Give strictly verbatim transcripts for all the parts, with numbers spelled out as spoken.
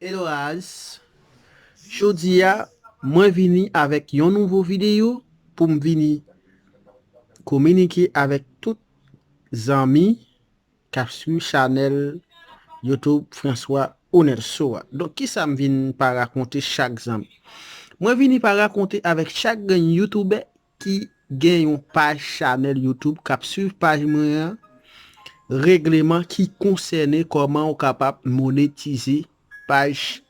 Hello guys, jodi a mwen vini avèk yon nouvo videyo pou m vini kominike avèk tout zanmi k ap swiv chanèl YouTube François Onelso a. Donk, kisa m vin pa rakonte chak zanmi? Mwen vini pa rakonte avèk chak grenn youtubè ki gen yon paj chanèl YouTube k ap swiv paj mwen an, regleman ki konsène kòman ou kapab monetize paj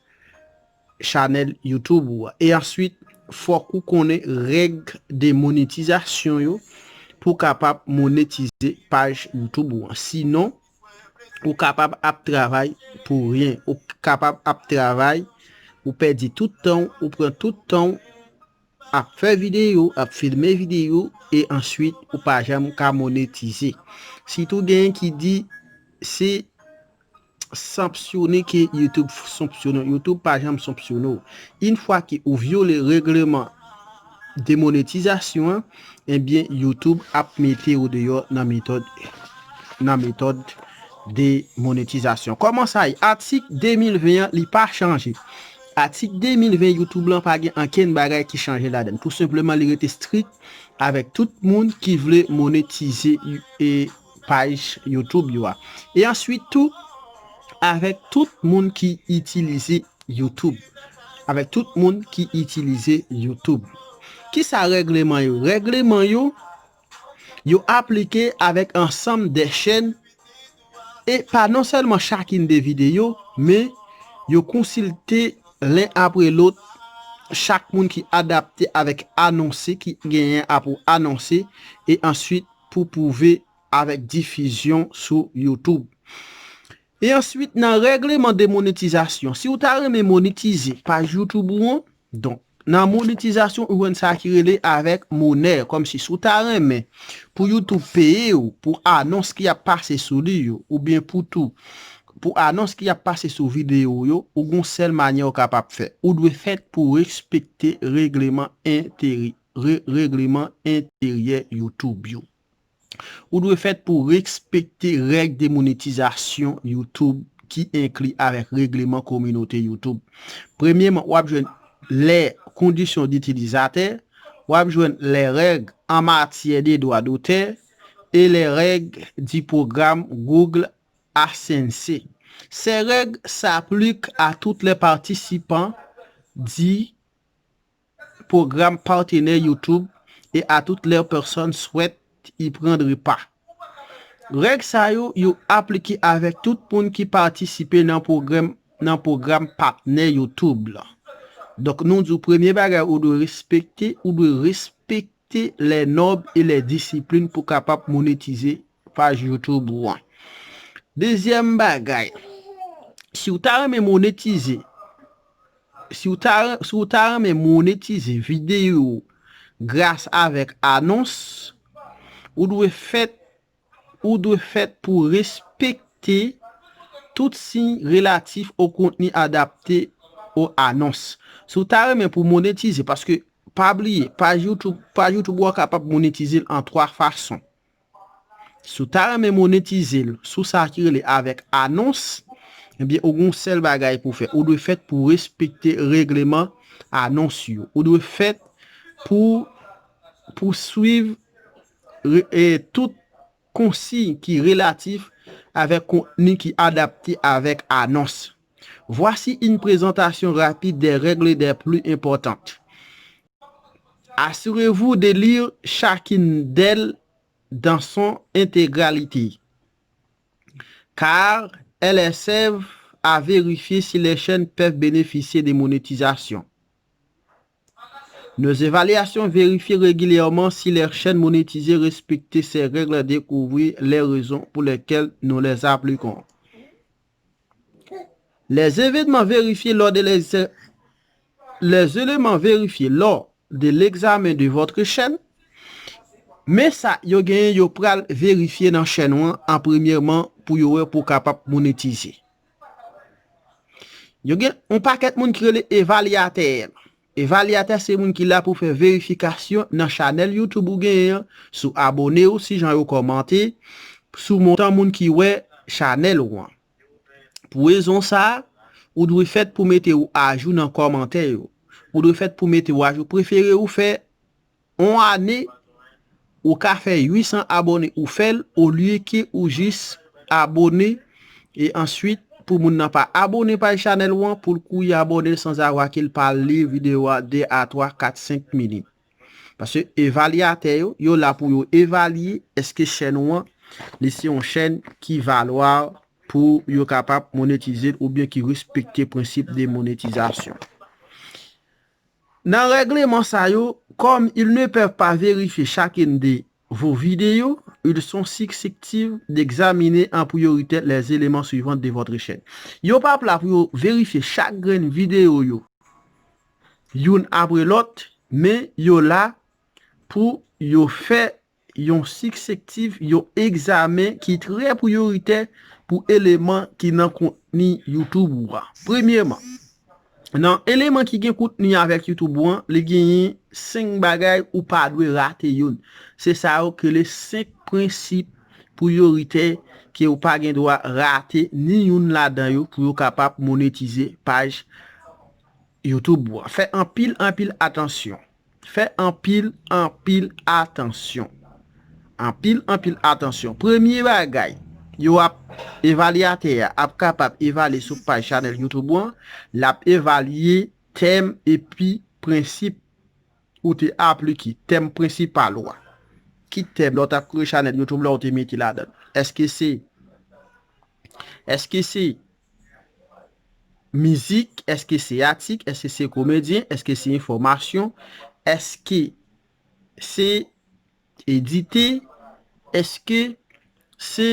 chanèl YouTube ou a. E answit, fòk ou konnen règ de monetizasyon yo pou kapab monetize paj YouTube ou an. Sinon, ou kapab ap travay pou ryen. Ou kapab ap travay, ou pèdi tout tan w, ou pran tout tan w ap fè videyo, ap filme videyo, e answit ou pa janm ka monetize. Sitou genyen ki di se sanksyonnen ke YouTube sanksyonnen w. YouTube pa janm sanksyonnen w. Yon fwa ke ou vyole regleman de monetizasyon an, ebyen, YouTube ap mete w deyò nan metòd nan metòd de monetizasyon. Kòman sa ye? Atik de mil ven an, li pa chanje. Atik de mil ven YouTube lan pa gen ankenn bagay ki chanje ladan l. Tou senpleman, li rete strik avèk tout moun ki vle monetize e paj YouTube yo a. E answit tou, avèk tout moun ki itilize YouTube. Avèk tout moun ki itilize YouTube. Kisa regleman yo? Regleman yo, yo aplike avèk ansanm de chèn e pa non sèlman chakinn de videyo, men yo konsilte len apre lòt chak moun ki adapte avèk anonse ki genyen a pou anonse e answit pou pwouve avèk difizyon sou YouTube. E answit, nan regleman de monetizasyon, si w ta renmen monetize paj YouTube ou an, donk, nan monetizasyon, ou jwenn sa ki rele avèk monè, kòmsi si w ta renmen pou YouTube peye w pou anons ki ap pase sou li yo, oubyen pou tou, pou anons ki ap pase sou videyo yo, ou gon sèl manyè ou kapab fè. Ou dwe fèt pou respekte regleman enteri-, re-, regleman enteryè YouTube yo. Ou dwe fèt pou respekte règ de monetizasyon YouTube ki enkli avèk regleman kominote YouTube. Premyèman, w ap jwenn les conditions d'utilisateur, w ap jwenn les règles en matière de droits d'auteur et les règles du programme Google AdSense. Ces règles s'appliquent à tous les participants du programme partenaire YouTube et à toutes les personnes souhaitent y prendre part. Règ sa yo, yo aplike avèk tout moun ki patisipe nan pwogram, nan pwogram patnè YouTube la. Donk, nou di w premye bagay ou dwe respekte, ou dwe respekte les normes et les disciplines pou kapab monetize paj YouTube ou an. Dezyèm bagay, si w ta renmen monetize, si w ta, si w ta renmen monetize videyo gras avèk anons, ou dwe fèt, ou dwe fèt pou respekte tout siy relatif au contenu adapté aux annonces. Si w ta renmen pou monetize, paske pa bliye, paj YouTube, paj YouTube ou a kapab monetize l an twa fason. Si w ta renmen monetize l sou sa ki rele avèk anons, ebyen, ou gon sèl bagay pou fè. Ou dwe fèt pou respekte regleman anons yo. Ou dwe fèt pou, pou swiv re-, e, tout konsiy ki relatif avèk kontni ki adapte avèk anons. Voici une présentation rapide des règles les plus importantes. Assurez-vous de lire chacune d'elles dans son intégralité, car elles servent à vérifier si les chaînes peuvent bénéficier de monétisation. Nos évaluations vérifient régulièrement si les chaînes monétisées respectent ces règles et découvrir les raisons pour lesquelles nous les appliquons. Les événements vérifiés lors de l'ex-, les éléments vérifiés lors de l'examen de votre chaîne, men sa yo genyen yo pral verifye nan chèn ou an, an premyèman, pou yo wè pou w kapab monetize. Yo gen yon pakèt moun ki rele evalyatè. Evalyatè se moun ki la pou fè verifikasyon nan chanèl YouTube ou genyen an, sou abone w, si jan yo kòmante, sou montan moun ki wè chanèl ou an. Pou rezon sa a, ou dwe fèt pou mete w ajou nan kòmantè yo. Ou dwe fèt pou mete w ajou. Prefere ou fè yon ane, ou ka fè uit san abòne, ou fè l, olye ke ou jis abòne, e answit, pou moun nan pa abòne paj chanèl ou an, pou l kouri abòne l sanzavwa ke l pa li videyo a de a twa, kat, senk minit. Paske evalyatè yo, yo la pou yo evalye èske chèn ou an, li se yon chèn ki valwa pou yo kapab monetize l oubyen ki respekte prensip de monetizasyon. Nan règleman sa yo, comme ils ne peuvent pas vérifier chacune de vos vidéos, ils sont susceptibles d'examiner en priorité les éléments suivants de votre chaîne. Yo p ap la pou yo verifye chak grenn videyo yo, youn apre lòt, men yo la pou yo fè yon siksektif, yon egzamen ki trè priyoritè pou eleman ki nan kontni YouTube ou a. Premyèman, nan eleman ki gen kontni avèk YouTube ou an, li genyen senk bagay ou pa dwe rate youn. Se sa yo k rele senk prensip priyoritè ke ou pa gen dwa rate ni youn ladan yo pou yo kapab monetize paj YouTube ou an. Fè anpil, anpil atansyon. Fè anpil, anpil atansyon. Anpil, anpil atansyon. Premye bagay, yo ap, evalyatè a ap kapab evalye sou paj chanèl YouTube ou an, l ap evalye tèm epi prensip ou te aplike, tèm prensipal ou a. Ki tèm lè w t ap kreye chanèl YouTube la ou te mete ladan l? Èske se, èske se mizik? Èske se atik? Èske se komedyen? Èske se enfòmasyon? Èske se edite? Èske se,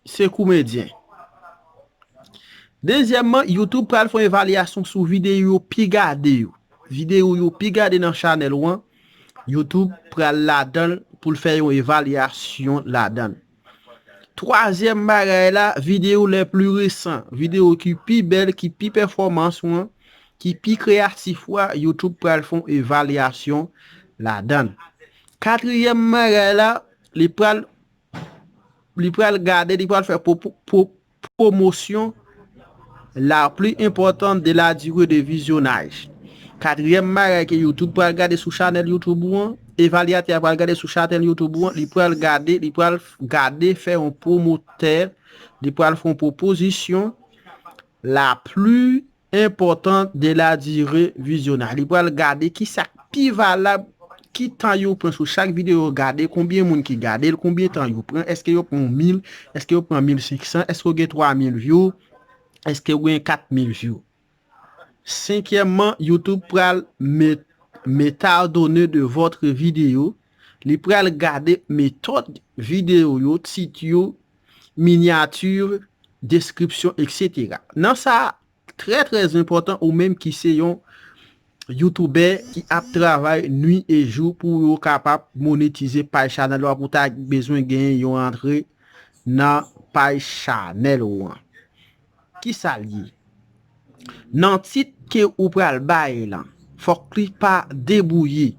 se komedyen? Dezyèmman, YouTube pral fè yon evalyasyon sou videyo yo pi gade yo. Videyo yo pi gade nan chanèl ou an, YouTube pral ladan l pou l fè yon evalyasyon ladan l. Twazyèm bagay la, videyo les plus récents, videyo ki pi bèl, ki pi pèfòmans ou an, ki pi kreyatif ou a, YouTube pral fè yon evalyasyon ladan l. Katriyèm bagay la, li pral, li pral gade, li pral fè pwo-, pwo-, pwomosyon la plus importante de la durée de visionnage. Katriyèm bagay ke YouTube pral gade sou chanèl YouTube ou an, evalyatè a pral gade sou chanèl YouTube ou an, li pral gade, li pral gade fè yon pwomotè, li pral fè yon pwopozisyon la plus importante de la durée visionnage. Li pral gade ki sa k pi valab, ki tan yo pran sou chak videyo yo gade, konbyen moun ki gade l, konbyen tan yo pran, èske yo pran mil, èske yo pran mil senk san, èske yo gen twa mil view, èske yo gen kat mil view. Senkyèmman, YouTube pral met, metadonnées de votre vidéo. Li pral gade metòd videyo yo, tit yo, minyati, deskripsyon, et cetera. Nan sa, trè, trè enpòtan, ou menm ki se yon youtubè ki ap travay nwi e jou pou yo kapab monetize paj chanèl ou a, pou ta bezwen genyen yon antre nan paj chanèl ou an. Ki sa l ye? Nan tit ke ou pral bay lan, fòk li pa debouye.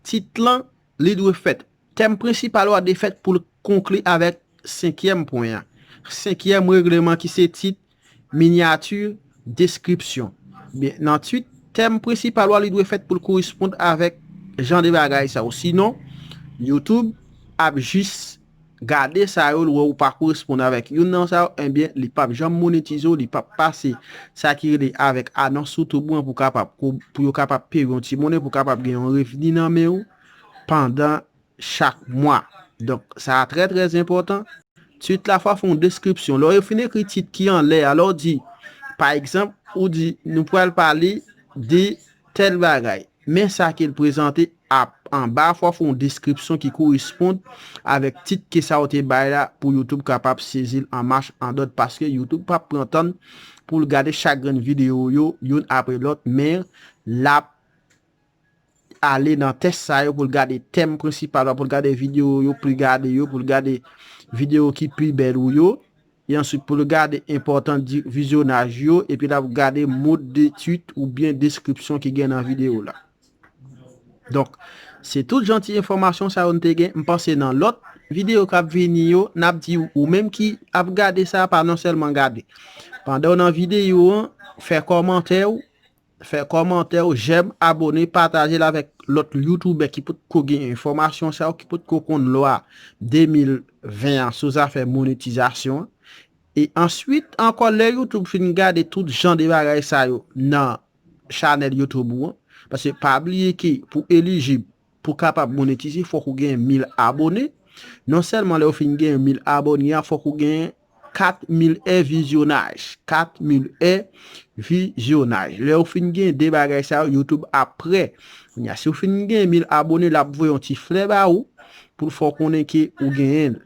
Tit lan, li dwe fèt. Tèm prensipal ou a dwe fèt pou l konkli avèk senkyèm pwen an. Senkyèm règleman ki se tit, minyati, deskripsyon. Byen, nan tit, tèm prensipal ou a, li dwe fèt pou l koresponn avèk jan de bagay sa yo. Sinon, YouTube ap jis gade sa yo, l wè ou pa koresponn avèk youn nan sa yo, ebyen, li p ap janm monetize w, li p ap pase sa ki rele avèk anons YouTube ou an pou kapab, pou, pou yo kapab peye w yon ti monnen, pou kapab gen yon revni nan men w pandan chak mwa. Donk, sa a trè, trè enpòtan. Tit la, fò w fè yon deskripsyon. Lè w fin ekri tit ki anlè a, lè w di, pa egzanp, ou di, nou pral pale de tèl bagay. Men sa ke l prezante ap anba, fò w fè yon deskripsyon ki koresponn avèk tit ke sa w te bay la pou YouTube kapab sezi l an mach an dòt, paske YouTube p ap pran tan l pou l gade chak grenn videyo yo, youn apre lòt, men l ap ale nan tèks sa yo pou l gade tèm prensipal la, pou l gade videyo yo pi gade yo, pou l gade videyo ki pi bèl ou yo, e answit pou l gade enpòtans di vizyonaj yo, epi l ap gade mot de tit oubyen deskripsyon ki gen nan videyo la. Donk, se tout jan ti enfòmasyon sa yo n te gen. M panse nan lòt videyo k ap vini yo, n ap di w, ou menm ki ap gade sa, pa non sèlman gade. Pandan w nan videyo an, fè kòmantè w, fè kòmantè w, jèm, abòne, pataje l avèk lòt youtubè ki potko gen enfòmasyon sa yo, ki potko konn lwa de mil ven an sou zafè monetizasyon an. E answit ankò, lè YouTube fin gade tout jan de bagay sa yo nan chanèl YouTube ou an, paske pa bliye ke pou elijib, pou kapab monetize, fòk ou gen mil abòne. Non sèlman lè ou fin gen mil abòne a, fòk ou gen kat mil è vizyonaj. Kat mil è vizyonaj. Lè ou fin gen de bagay sa yo, YouTube ap prè. Kounye a, si ou fin gen mil abòne, l ap voye yon ti flè ba ou pou l fè w konnen ke ou genyen l.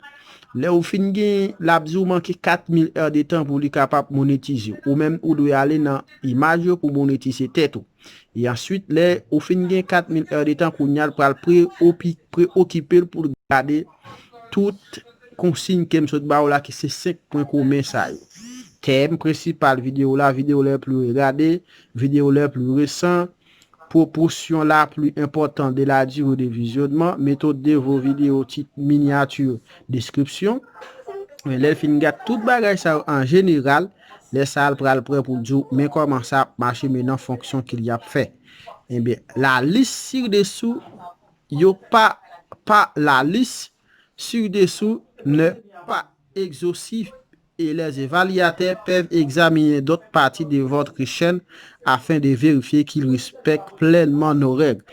Lè ou fin gen, l ap di w manke kat mil è de tan pou li kapab monetize. Ou menm, ou dwe ale nan imaj yo pou monetize tèt ou. E answit, lè ou fin gen kat mil è de tan, kounye a l pral preopi-, preokipe l pou l gade tout konsiy ke m sot ba w la, ki se senk pwen komen sa yo. Tèm prensipal videyo la, vidéo les plus regardées, vidéo les plus récentes, proportion la plus importante de la durée de visionnement, méthode de vos vidéos, titre, miniature, description. Men lè l fin gade tout bagay sa yo an jeneral, lè sa a l pral prè pou l di w, men kòman sa ap mache, men nan fonksyon ke l ap fè. Ebyen, la liste ci-dessous, yo pa, pa, la liste ci-dessous n'est pas exhaustive et les évaluateurs peuvent examiner d'autres parties de votre chaîne afin de vérifier qu'ils respectent pleinement nos règles.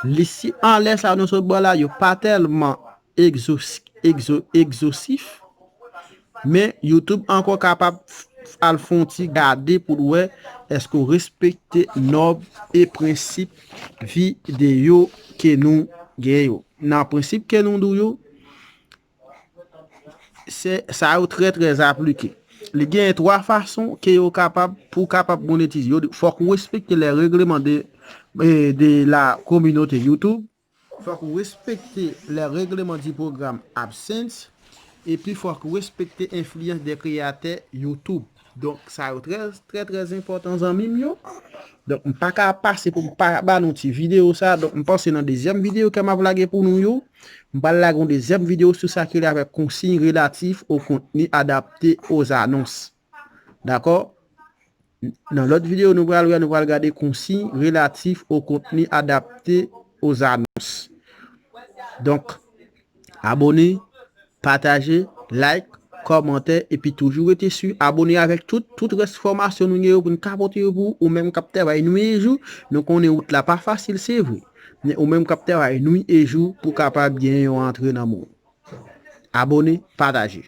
Lis anlè sa nou sot ba w la, yo pa tèlman egzos-, egzo-, egzosif, men YouTube ankò kapab f-, al fè yon ti gade pou l wè èske w respekte nòm e prensip videyo ke nou gen yo. Nan prensip ke nou di w yo, se, sa yo trè, trè aplike. Li gen twa fason ke yo kapab, pou w kapab monetize. Yo di, fòk ou respekte les règlements de, eh, de la communauté YouTube. Fòk ou respekte les règlements du programme AdSense. Epi fòk ou respekte enfliyans de kreyatè YouTube. Donk, sa yo trè, trè, trè enpòtan, zanmi m yo. Donk, m pa ka pase pou m pa ba nou ti videyo sa. Donk, m panse nan dezyèm videyo ke m ap lage pou nou yo, m pral lage yon dezyèm videyo sou sa ki rele avèk consignes relatives au contenu adapté aux annonces. Dakò? Nan lòt videyo, nou pral wè, nou pral gade consignes relatives au contenu adapté aux annonces. Donk, abòne, pataje, like, kòmantè, epi toujou rete swiv, abòne avèk tout, tout rès fòmasyon nou gen yo pou n ka pote yo pou ou, ou menm k ap travay nwi e jou. Nou konnen wout la pa fasil, se vre. Men ou menm k ap travay nwi e jou pou kapab gen yon antre nan men w. Abòne, pataje.